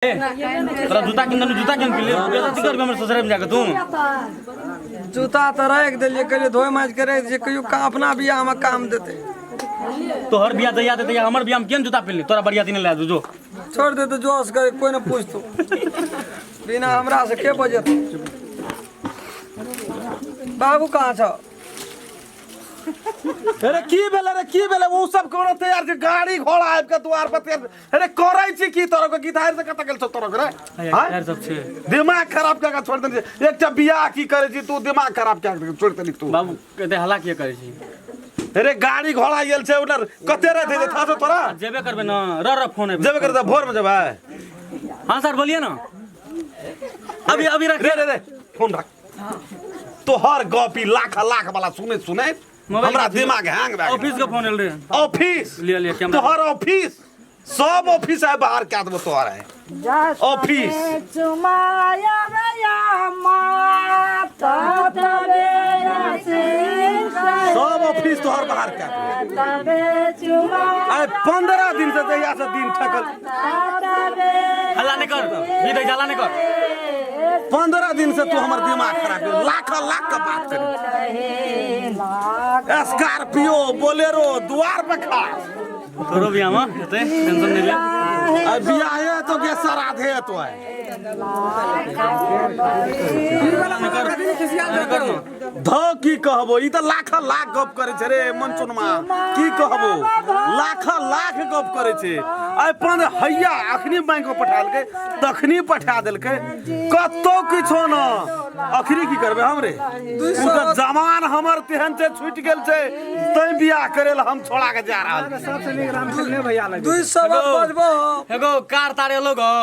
तोरा जूता किन देलू, जूता किन पिले बेइज्जती करबे हमर ससुराल में जाके तू। जूता तऽ राखि देलियै, कहलियै धोए माजि के राखि दियै, कहियो का अपना बियाहमे काम देतै। तोहर बियाह जहिया देतै, हमर बियाह में केहन जूता पिनली तोरा बरियाती नहीं ला जो। छोड़ दे तऽ जोश करे, कोइ नहि पूछतौ, बिना हमरा से के बजत। बाबू कहाँ छौ? अरे की भेलै रे, की भेलै? ओ सब कोनो तैयार छै, गाड़ी घोड़ा आबि के द्वार पर तैयार। अरे करै छी की? तोरा के गीत हारि से कतऽ गेल छौ तोरा के रे? आँय? यार सब छै। दिमाग खराब कए के छोड़ि देने छै। एकटा बियाह की करै छी तू, दिमाग खराब कए के छोड़ि देली तू। बाबू, एते हल्ला किया करै छी? अरे गाड़ी घोड़ा गेल छै उधर, कते राति हेतै थाह छौ तोरा? जेबे करबै न, रह रह फोन आबि। जेबे करतै, भोर में जेबै। हाँ सर, बोलिए ना, अभी अभी रख। रे रे रे, फोन रख। तोहर गप ई लाख लाख वाला सुनैत सुनैत मोबाइल हमरा के दिमाग हैंग भए गेल। ऑफिस के फोन एल रे। ऑफिस लिअ लिअ कैमरा। तोहर ऑफिस सब ऑफिस आइ बाहर कए देबो तोहर आइ ऑफिस। सब ऑफिस तोहर बाहर कए देबो आइ। 15 दिन से जहिया से दिन ठकल। हल्ला नहीं कर, भी दे, हल्ला नहीं कर। 15 दिन से तू हमर दिमाग खराब कर, लाख लाख के बात करी, स्कॉर्पियो बोलेरो द्वार पे खा। तोरो भी आमा हेतै, टेंशन नहीं ले। आ बियाहे तो के श्राद्धे तो है। ध की कहबो, ई तऽ लाख लाख गप करै छै रे मनचुनमा, की कहबो, लाख लाख गप करै छै। आइ पन हैया अखनी बैंक में पठा देलकै, तखनी पठा देलकै, कतौ किछो न। अखनी की करबै हम रे? उ तऽ जमान हमर तेहन छै, छुटि गेल छै, तैं बियाह करे ला हम छोड़ा के जा रहल छी। 200 बात बजबो। एगो कार तार एलो गो।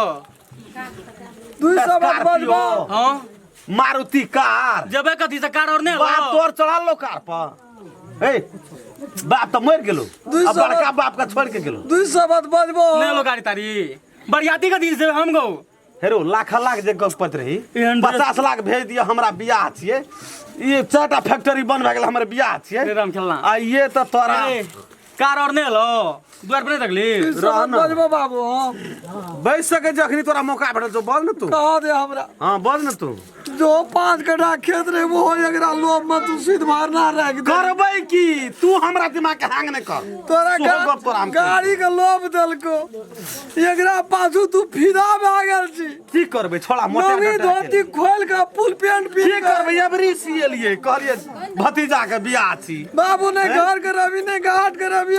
200 बात बजबो। हाँ। मारुति कार। जेबै कथी से? कार और नहीं। बाप तोर चढ़ल लो कार पर? ए बाप तऽ मरि गेलो, दुई अब सौ बड़का बाप के छोड़ के गेलो। 200 बात बजबो। नहीं एलो गाड़ी तारी, बरियाती कथी से हम गो? हेरो लाख लाख जे गप करैत रही, एहन ड्रेस- 50 लाख भेज दिअ, हमरा बियाह छियै। ई चारिटा फैक्ट्री बंद भए गेल, हमर बियाह छियै। रे राम खेलना। आ ये तऽ तोरा अरे कार और नहीं एलो द्वार पर, नहीं देखली? 200 बात रह ना। बजबो बाबू। हाँ। बैस सकै छै, अखनी तोरा मौका भेटल छौ, बज ने तू। कह दे हमरा। हाँ, बज ने तू। जो 5 कट्ठा खेत रहे, वो एकरा लोभ में तू सीध मारना राख दे। करबै की? तू हमरा दिमाग के हैंग नहि कर। तोरा तोहर गप तोरा हम गाड़ी के लोभ देलको, एकरा पाछू तू फिदा भए गेल छी। की करबै छोड़ा मोटा नवी टोटा धोती खोल के फुल पैंट की पीन। करबै? अबरी सिएलियै, कहलियै भतीजा के बियाह छी। बाबू, नहीं घर के रवि, नहीं घाट के रवि।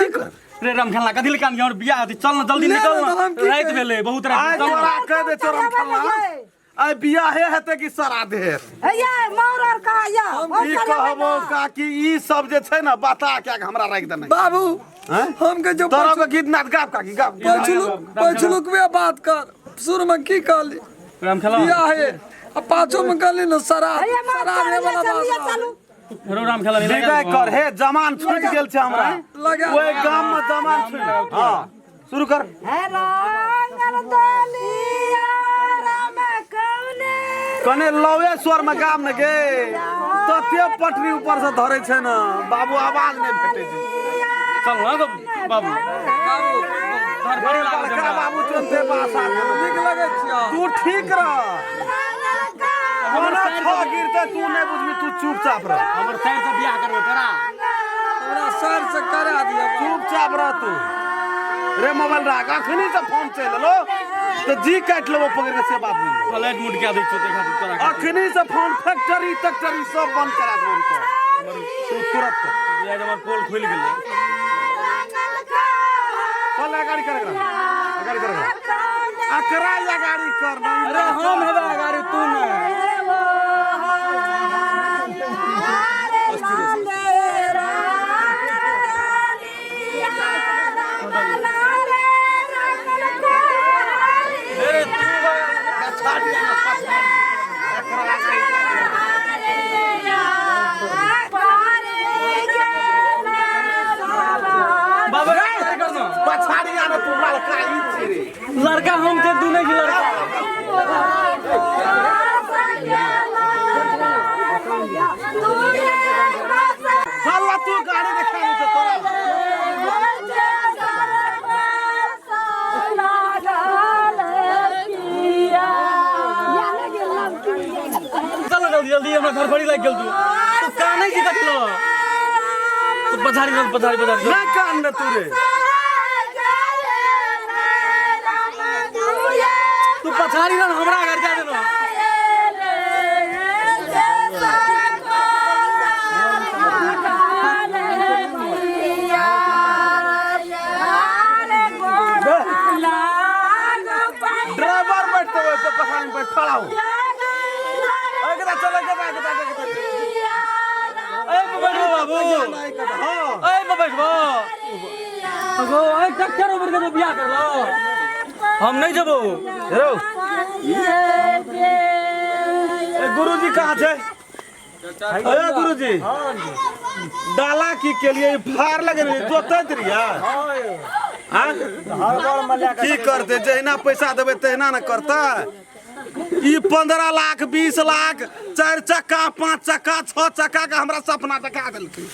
रे राम खेलना, कथी ले कान? हमर बियाह हेतै, चल ना जल्दी। ले निकल ना, ना। तऽ हम की राति करी? भेलै बहुत आइ राति, चल ना। तोरा कह दे चोरम खेलना, आइ बियाहे हेतै कि श्राद्धे हेतै? की कहबो काकी, ई सब जे छै ने बता के हमरा राखि देने। बाबू, हैं? हमके जो तोरा के गीत नाद गाब काकी, गाब। पछलुक में बात कर, शुरू में की कहली? राम खेलना। बियाह है आ पाछू में कहली न शराब शराब हे वाला बात रहा। रो राम खेलना। विदाई कर हे, जमान छूटि गेल छै हमरा। लगा। ओहि गाम में जमान छूटि, हाँ शुरू कर। कने लवे स्वर में गाम ने गे, तते पटरी ऊपर से धरे छै ने बाबू, आवाज नहि भेटै छै। चल ना गो बाबू, घर बड़ी लागल छै बड़का हमरा। बाबू चलते बासा। नीक लगै छियौ। तू ठीक रह, हमर हमरा साइड छह गिरते तू नहि बुझबी, तू चुपचाप रह। हमर साइड से बियाह करबो तोरा। हमरा सर से करा दिया। चुपचाप रह तू। रे मोबाइल राख, अखनी से फोन चलि एलो तऽ जी काटि लेबो पकड़ के, से बात बुझ। फ्लाइट मुट के दै छौ देखा तोरा खातिर। अखनी से फोन फैक्ट्री तैक्ट्री सब बंद करा देबो हम तोरा। तू तुरंत कर। बियाह हमर पोल खुलि गेलै। चल अगाड़ी कर, एकरा अगाड़ी कर, एकरा अकरा अगाड़ी कर नहीं। अरे हम हेबे अगाड़ी, तू नहीं। अरे तू पछाड़ी आ, पछाड़ी। एकरा अगाड़ी कर। बाबा रे कर ना। पछाड़ी आ ना तू, लड़का ई छी रे। लड़का हम थे, तू नहीं छी लड़का। साला तू गाड़ी देखा नहीं छौ तोरा। जल्दी हमरा धड़फड़ी लागि गेल तू तू कानै छी कथी ल तू पछाड़ी चल पछाड़ी पछाड़ी चल नहि कान ने तू रे तू पछाड़ी रह हमरा घर जा देनो ड्राइवर बैठते ओहि पर पछाड़ी में बैठ खड़ा हो एकरा चल एकरा एकरा एकरा ए पे बैठबो बाबू हां ए पे बैठबो अगो ए ट्रैक्टर ऊपर के बियाह कर लो हम नहीं जबो हेरो ए गुरुजी कहाँ छै ए गुरुजी डाला की के लिए फार लगे रही जोतैत रहियै हाँ? की करते जहिना पैसा देबै तहिना ने करतै ई 15 लाख 20 लाख चारि चक्का पाँच चक्का छह चक्का के हमरा सपना देखा देलकै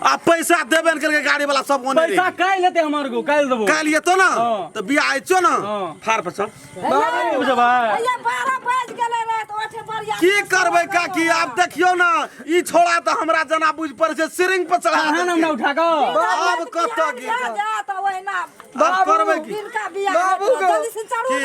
आ पैसा देबे ने केलकै गाड़ी वाला सब ओने पैसा काल्हि हेतै हमर गो काल्हि देबो काल्हि एतो ने हाँ। तऽ बियाह अइछो ने हाँ। फार पर चल बुझबै की करबै काकी आब देखियौ ने ई छोड़ा तऽ हमरा जेना बुझि पड़ै छै सिरिंग पर चढ़ा अहाँ ने हमरा देलकै। उठा कऽ आब कतऽ गिर आब करबै की बाबू के- की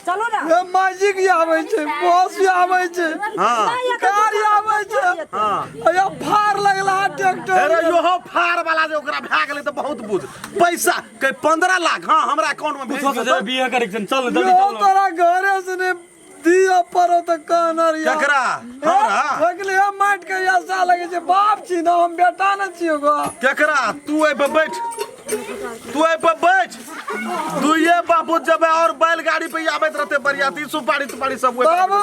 चलो ना ए मैजिक आबै छै बस आबै छै हाँ। कार आबै छै हाँ। अया फार लगला ट्रैक्टर अरे योहो फार वाला जे ओकरा भए गेलै तऽ बहुत बुझ पैसा के 15 लाख हाँ हमरा अकाउंट में भेज दियौ तऽ। बियाह करै के चल जल्दी यो चल तोरा घरे से ने दिया परो तऽ कहनर या केकरा हमरा रखले हम माटि के आशा लगे छै बाप छी ना हम बेटा न छियो गो केकरा तू एहि पर बैठ तू एहि पर बैठ दुइये बाबू जब और बैलगाड़ी पे आबैत रहते बरियाती सुपारी तुपारी सब ओहि पर। बाबू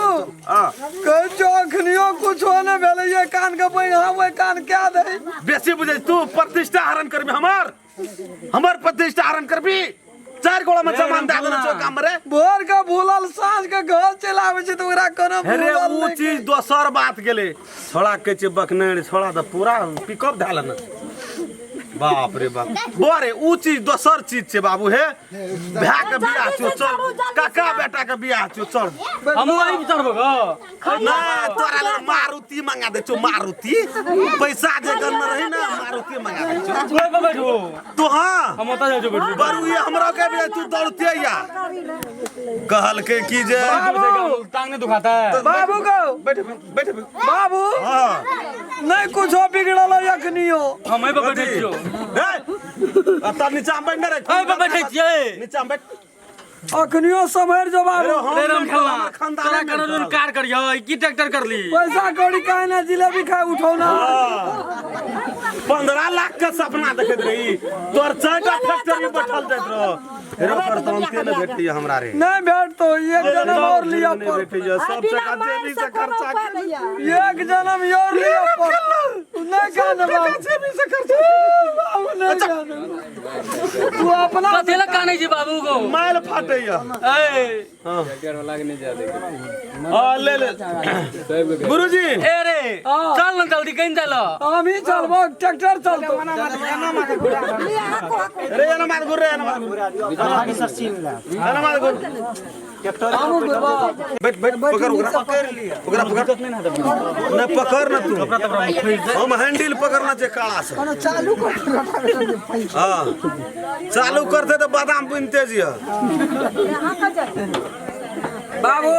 हाँ कहै छौ अखनियो कुछो नहि भेलै ये कान के पैन हम ओहि कान कए दै बेसी बुझै तू प्रतिष्ठा हरण करबी हमर हमर प्रतिष्ठा हरण करबी चार गोड़ा में सामान दे देने छौ काम रे भोर के भूलल साँझ के घर चलि आबै छै तऽ ओकरा कोनो अरे भूलल ऊ नहि चीज दोसर बात गेलै छोड़ा कहै छै बकने छोड़ा तऽ पूरा पिकअप धए लेने बाप रे बाप बोरे ऊ चीज दोसर चीज छै बाबू हे भाय के बियाह छौ चल काका बेटा के बियाह छौ चल हमहूँ एहि चढ़बो गो ना तोरा लेल मारुति मंगा दै छौ मारुति पैसा जे गन रही ना मारुति मंगा दै छौ तू एहि पर बैठबो तू हाँ हम ओतऽ जाइ छौ बैठबो बरू ये हमरा के भी तू दौड़ते या कहलकै की जे टांग नहीं दुखाता है बाबू गो बैठ बैठ बाबू हाँ नहि कुछो बिगड़ल अखनियो हम एहि पर बैठै छियौ अतः नीचा में बैठ ने रे एहि पर बैठै छियै नीचा में बैठ अखनियो सम्हरि जो बाबू अरे हम रे राम खेलना हमर खानदान तोरा में करो भेल। कार करियो ई की ट्रैक्टर करली पैसा कौड़ी काहे ना जिलेबी खाए उठौ ना 15 लाख के सपना देखैत रही तोर चारिटा फैक्ट्री बैठल जाइत रहो हेरो पर दामते ने भेटैया हमरा रे नहीं भेटतो एक जन्म और लिया नहि पर भेटैया सब बिना जगह मारि जेबी से से कोनो खर्चा उपाय नहीं है। एक जन्म और लिया पर नहीं कहने बाबू जेबी से खर्चा बाबू नहीं कहने तू अपना कथी लए कानै छी बाबू गो माइल फाटैया ए हाँ ले ले गुरुजी ए रे चल न जल्दी कहीं चल हम ही चलबो ट्रैक्टर चलतो रे एना मार गुर रे एना मार गुर एना मार गुर हमहूँ घुरबो। बैठ बैठ पकड़ ओकरा ओकरा पकड़ नहीं पकड़ ना तू हम हैंडल पकड़ना छै काला से चालू कर हाँ चालू करते तो बादाम बुनते जी बाबू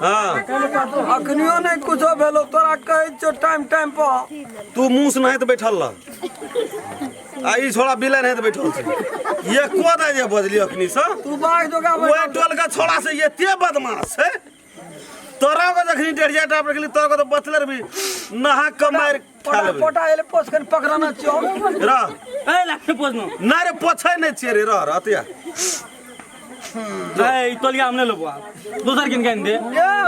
हाँ अखनियो नहीं कुछो भेलो तोरा कहै छियो टाइम टाइम पर तू मुँह से नहीं तो बैठल रह आ ई छोड़ा बिलै नहीं तो बैठल छै ये को दे जे बजली अखनी से तू बाघ जोगा ओए टोल का छोड़ा से एते बदमाश है तोरा को जखनी डेढ़िया टाप रखली तोरा को तो बचले रही नहा कमार खा पोटा लेबै पोटा एले पोस कनि पकड़ना छियो रह ए लाठी पोसनो ना रे पोछै नहीं छियै रे रह रह अतिया ए ई तोलिया हम नहि लेबो आब दोसर किन के आनि दे ए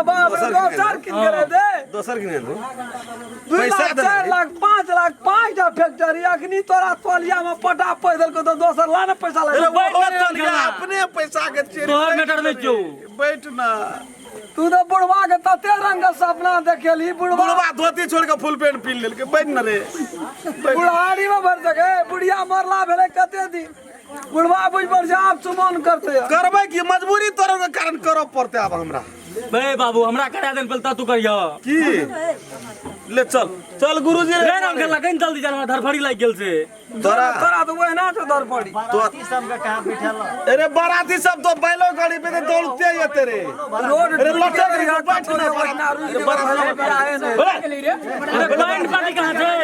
बाप रे दोसर किन दोसर किन के रे दे दोसर किने दू दू पैसा लाख देना 4 लाख 5 लाख पाँच टा फैक्ट्री अखनी तोरा तोलिया में पटा पैदल देलको तो दोसर ला ने पैसा अरे लगे वो बैठ ना तोलिया अपने पैसा के चेरी तोहर मैटर नहि छियौ बैठ ना तू तो बुढ़वा के तते रंग के सपना देखेली बुढ़वा बुढ़वा धोती छोड़ के फुल पैंट पीन लेलकै बैठ ना रे बैठ। बुढ़ारी में भर सके बुढ़िया मरला भेलै कते दिन बुढ़वा बुझ पर से आब चुमन करते करबै की मजबूरी तोरा के कारण करऽ पड़तै आब हमरा बे बाबू हमरा करा देन पहले तू करियो की ले चल चल गुरुजी रे राम खेलना कहीं जल्दी जाना धरफड़ी लाग गेल से तोरा तोरा तो ओहिना छौ धरपड़ी बाराती सबके कहाँ बैठल अरे बाराती सब तो बैलो गाड़ी पे तो दौड़ते ही तेरे रोड अरे लटक रही हो, बैठ ना ओहिना रुकि जेबो, बाराती बियाहे नहि। अरे बैंड पार्टी कहाँ छै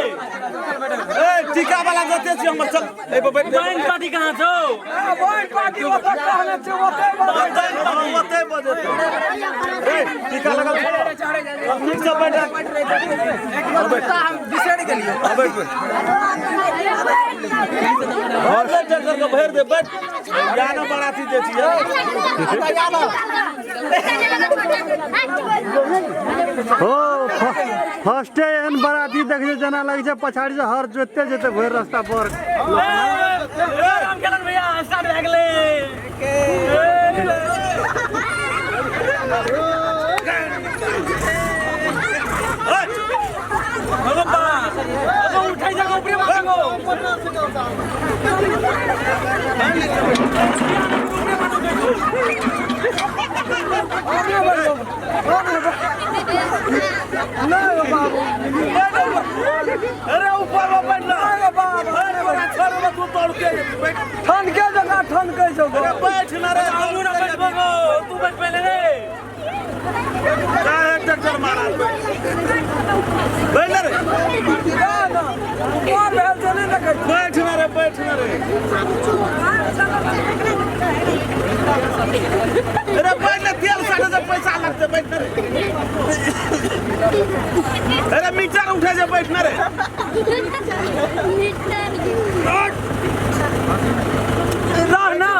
ए टीका वाला जते छी हमर चल ए बैठ बैंड पार्टी कहाँ छौ बैंड पार्टी ओतऽ कहने छै ओतै बजेतै। ओतै बजेतै ए टीका लगल ठीक से बैठ हम बिसरि गेलियै बैठ बैठ भर दे ट्रैक्टर के भर दे बैठ या ना बाराती जे छी हो फर्स्टे एहन बराती देखै जेना लगै छै पछाड़ी से हर जोतते जेतै भरि रास्ता पर। राम खेलन भैया स्टार्ट भए गेलै। अगो बा अगो उठाइ जा ऊपरे मारगो नहि बाबू अरे ऊपर में बैठ ना नहि बाबू अरे तोरा छोड़ में तू दौड़ के बैठ ठनके जकाँ ठनकै छौ अरे बैठ ना रे हमू ना बैठबो गो तू बैठ पहले रे। काहे ट्रैक्टर मारा बैठ ना रे ना ऊपर भेल छै नहि देखै छी। बैठ ना रे बैठ ना रे अरे बैठ ना तेल साटे से पैसा लगते बैठ ना रे अरे मीटर उठे जे बैठ ना रे रह ना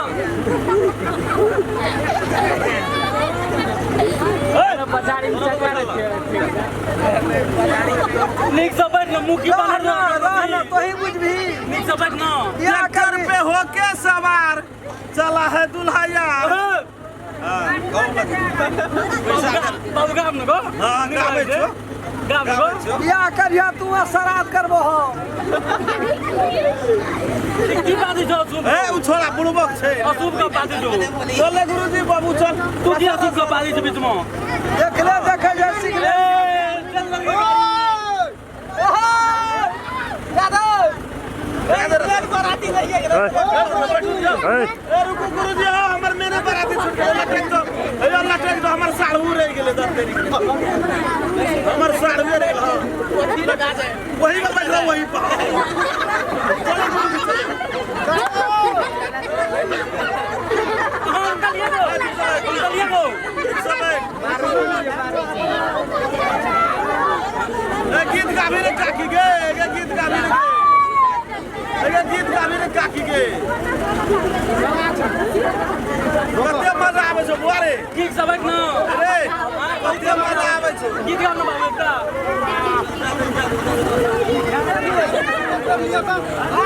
नीक से बैठ ना मुँह की रह बाहर ना रह ना तोही बुझबही नीक से बैठ ना बियाह ट्रैक्टर करबी पे होके सवार चला है दुल्हा यार हाँ, गाँव लगे। बाबू गाम न गो हाँ, गाबै छौ। गाम न गो गाबै छौ। बियाह करिह तू आ श्राद्ध करबो हम। की बात छौ अशुभ ए उ छोरा बुड़बक छै अशुभ का बात छौ चल ले गुरुजी बाबू चल तू की अशुभ का बात छौ बीच में देखले देखै छै सीखले ए चल लगे गाड़ी ओहो ए रुकू गुरुजी हाँ हमर मेने बराती छूट गेलै लटक दो ए लटक दो हमर साढ़ू रहि गेलै दस तेरी हमर साढ़ू रहि गेल हाँ वही पर बैठ रहो वही पर चलो गुरुजी चलो हाँ अंकल ये गो अंकल ये गो ठीक से बैठ ए गीत गाबी रे काकी गे ए गीत गाबी रे गे ए गीत गाबी रे काकी गे कते मजा आबै छौ बुआ रे ठीक से बैठ ना अरे कते मजा आबै छौ गीत गाम ना बाबू एकटा।